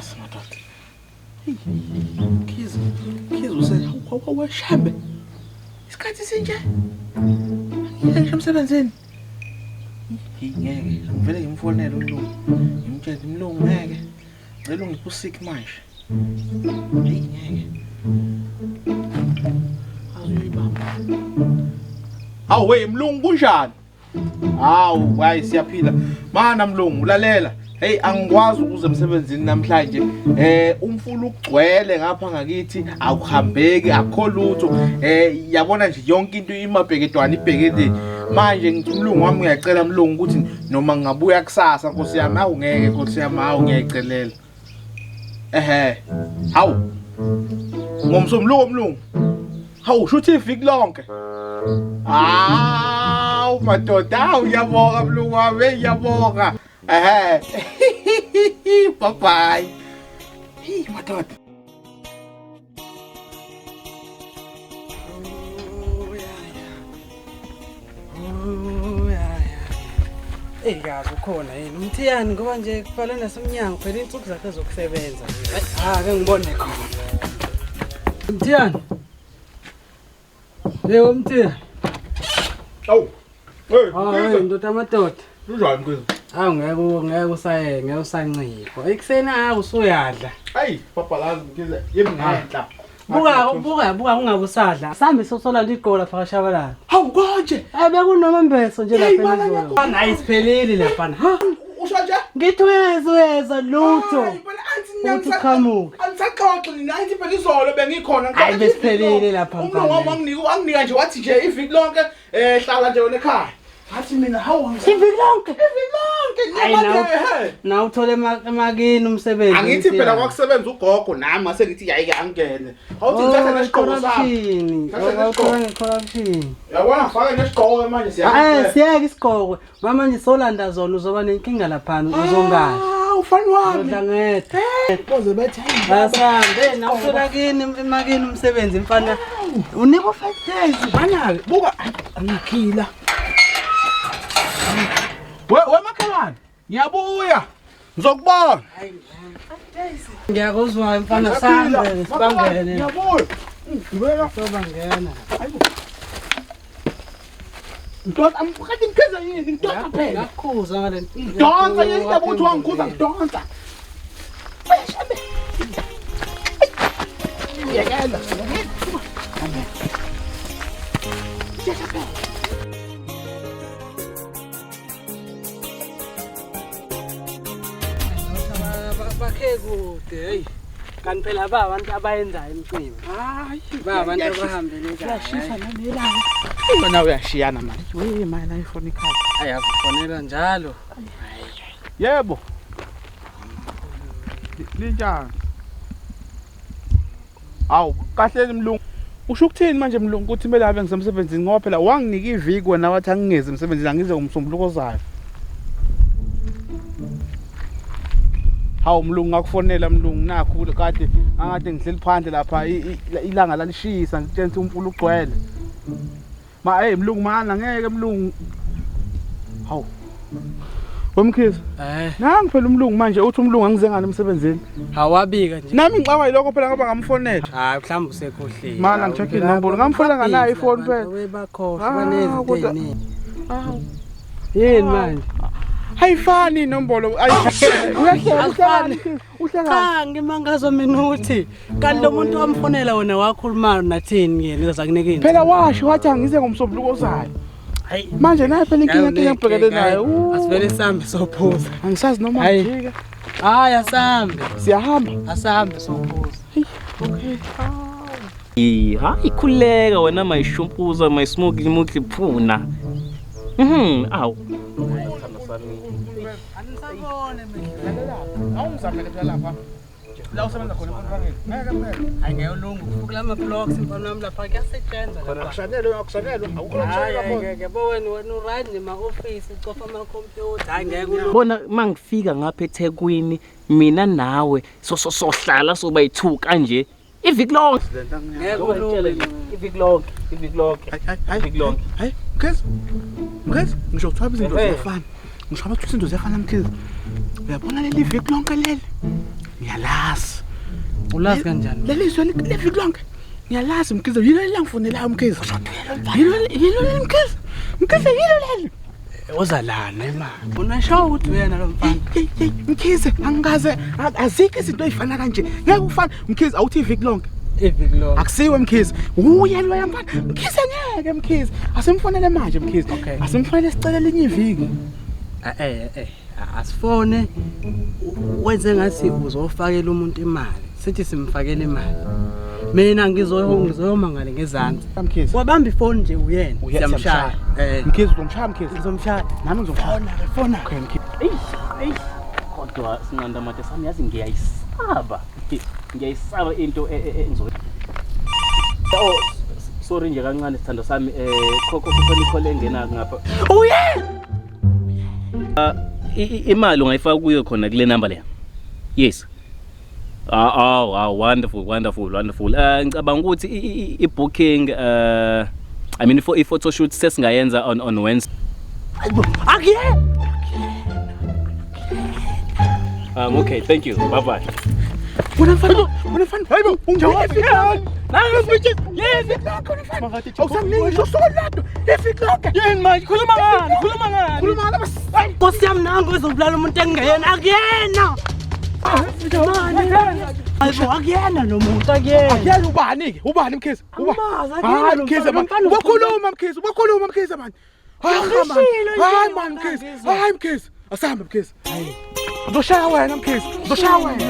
Angazi madoda. Hey, Mkhize, Mkhize use washembe. Isikhathi sinje. Ngiyeke ngisho emsebenzini. Hey, ngeke, ngivele ngimfonele umlungu. Ngimtshele umlungu ngeke. Ngicela ungiphe usick manje. Hey, ngeke. Azoyibamba. Hawu wey mlungu kunjani? Hawu, hayi siyaphila. Mana mlungu ulalela. Hey angikwazi ukuza emsebenzini namhlanje. Umfula ugcwele ngapha ngakithi akuhambeki akukho lutho. Yabona nje yonke into imabhekedwana ibhekede. Manje ngithi umlungu wami ngiyacela mlungu ukuthi noma ngingabuya kusasa Nkosi yami awu ngeke Nkosi yami awu ngiyayicelela. Ehhe. Hawu. Ngomsombuluko mlungu. Hawu shuthi iviki lonke. Hawu madoda, hawu ngiyabonga mlungu wami, hey ngiyabonga. Ehhe. Bye bye. Hey madoda. Eyi kazi ukhona yini umthiyani ngoba nje kufanele nasemnyango phela iy'nsuku zakhe zokusebenza. Ha ke ngibone khona. Mthiyani. Yebo Mthiyani. Awu. Hey, Hayi ndoda amadoda. Kunjani Mkhize? Hawu ngeke ngeke usaye ngeke usancipha. Ekuseni hawu usuyadla. Ayi, babhalazi Mkhize, yimi ngenhla. Buka buka buka ungabe usadla. Sambe sosola liqola phaka shabalala. Hawu konje. Eh bekunomembeso nje Hey, lapha mana enizolo. Hayi siphelile lapha. Ha? Usho nje? Ngithi uyeza uyeza lutho. Hayi, phela anti nina Uthi uqhamuke. Angisaxoxi nina anti phela izolo bengikhona. Hayi, besiphelile lapha, Umlungu wami mfana. wanginika nje wathi nje iviki lonke hlala nje wena ekhaya. Ngathi mina hawu Iviki lonke. Iviki lonke Hayi, niyamanje nawe- he. Nawe uthole emakini umsebenzi. Angithi phela kwakusebenza ugogo nami ngase ngithi yayi angene. Awuthi ngithatha nesigqoko sami. Ngithatha nesigqoko. Corruption. Yabona ngifake nesigqoko manje Eh siya. siyeke isigqoko. Mama nje solanda zona uzoba nenkinga laphana uzongazi. Ah, ufani wami. Udla ngedwa. Boze bethi hayi. Asambe nawuthola kini emakini umsebenzi mfana. Unikwa 5 days. Bana buka angikhila. We we makhelwane, ngiyabuya. Ngizokubona. Ngiyakuzwa mfana sambe sibangene. Ngiyabuya. Ngibeka. Sobangena. Ngidonsa amkhathi ngikhize yini ngidonsa phela. Ngakukhuza ngale. Ngidonsa yini indaba ukuthi wangikhuza ngidonsa. Yekela. Bakhe kude hey. Kanti phela ba abantu abayenzayo imicimbi. Hayi, Ba abantu abahambele kahle. Uyashisa nalelanga. Wena uyashiyana manje. We manje iPhone ikhala. Ayakufonela njalo. Yebo. Linjani? Awu, kahleni mlungu. Usho ukuthini manje mlungu ukuthi kumele abe ngisemsebenzini ngoba phela wanginika iviki wena wathi angingezi emsebenzini angize ngomsombuluko ozayo. Hawu mlungu ngakufonela mlungu nakhu kade angade ngihleli phandle lapha ilanga lalishisa ngitshela ukuthi umfula ugcwele. Ma hey mlungu mana ngeke mlungu. Hawu. Wemkhize. Eh, Nangi phela umlungu manje uthi umlungu angize ngani emsebenzini. awabika nje. Nami ngixakwa yilokho phela ngoba ngamfonela. Hayi mhlawumbe usekhohliwe. Mana, ngi-check inombolo. Ngamfonela nganayo ifoni phela. Webakhohlwa Ah, banezinto kodwa- eziningi. Yini manje? Ayifani inombolo. Uyahleka Azifani. uhleka. Cha ngimangazwa mina ukuthi kanti lo muntu wamfonela wena wakhuluma nathini yena uzakunika ini. Phela washo wathi angize ngomsombuluko ozayo. Hayi. Manje naye phela inkinga inkinga ngibhekene nayo. Asivele sambe sophuza. Angisazi noma Hayi. ngijika. Hayi asambe. Siyahamba. Asambe sophuza. Okay. Hayi khuleka wena mayishumpuza mayismoke mukli phuna. Awu. Anisabone mina. Awungizamele phela lapha. La usebenza khona emfaneni. Ngeke phela. Hayi ngeke ulungu kufukula ama blocks mfana wami lapha kuyasetshenzwa lapha. Akushanelwe akushanelwe akukho Hayi lokushanelwa hayi, khona. ngeke yabo wena wena uright nje ma-office ucofa ama-computer hayi ngeke ulungu. Bona mangifika ngapha eThekwini mina nawe so so sohlala soba yi2 kanje. Iviki lonke. Ngeke ulungu. Iviki lonke, iviki lonke. Hayi hayi. Iviki lonke. Hayi, Mkhize. Mkhize, ngisho kuthiwa izinto Ehhe. ziyafana. Ngisho abathi izinto ziyafana Mkhize. Uyabona leli viki lonke leli? Ngiyalazi. Ulazi kanjani? Leli zwe leviki lonke. Ngiyalazi Mkhize, yilo leli langifonelayo Mkhize. Yilo yilo leli Mkhize. Mkhize yilo leli. Oza lana imali. Unasho ukuthi uyena lo mfana. Hey, hey, Mkhize, angikaze azikho izinto ezifana kanje. Ngeke ufane Mkhize, awuthi iviki lonke. Iviki lonke. Akusiwe Mkhize. Uye loya mfana. Mkhize ngeke Mkhize. Asimfonele manje Mkhize. Okay. Asimfonele sicela elinye iviki. Eh eh asifone wenze ngathi uzofakela umuntu imali. Sithi simfakele imali. Mina ngizoyoma ngale ngezansi. Mkhize. Wabamba ifoni nje uyena. Siyamshaya. Eh. Mkhize uzomshaya Mkhize. Ngizomshaya. Nami ngizomshaya. Fona ke fona. Okay Mkhize. Eish, eish. Kodwa sinqanda made sami yazi ngiyayisaba. Ngiyayisaba into engizo. Oh, sorry nje kancane sithando sami khokho khona i-call engena ngapha. Uye! Imali ungayifaka kuyo khona kule number le. Yes. Ah, oh, wow, wonderful, wonderful, wonderful. Ngicabanga ukuthi i-booking I mean for i-photo shoot sesingayenza on Wednesday. Akuyena. Okay, thank you. Bye bye. Wena mfana, wena mfana. Hayibo, ungena ifiki. Nangu bitches. Yes. Awusanginingi ngisho usuku olulodwa. Ifiki lonke. Yini manje? Khuluma ngani? Khuluma ngani? Khuluma ngala Nkosi yami nangu ezobulala umuntu engingeyena. Akuyena. Hayibo akuyena lo muntu akuyena. Akuyena ubani ke? Ubani Mkhize? Uba. Angimazi, akuyena Hayi lo Mkhize mfana, man. lo mfana Ubakhuluma Mkhize, ubakhuluma Mkhize man. Hayi man. Ngishilo nje, Hayi man Mkhize. ngizwa. Hayi Mkhize. Asambe Mkhize. Uzoshaya wena Mkhize. Uzoshaya wena.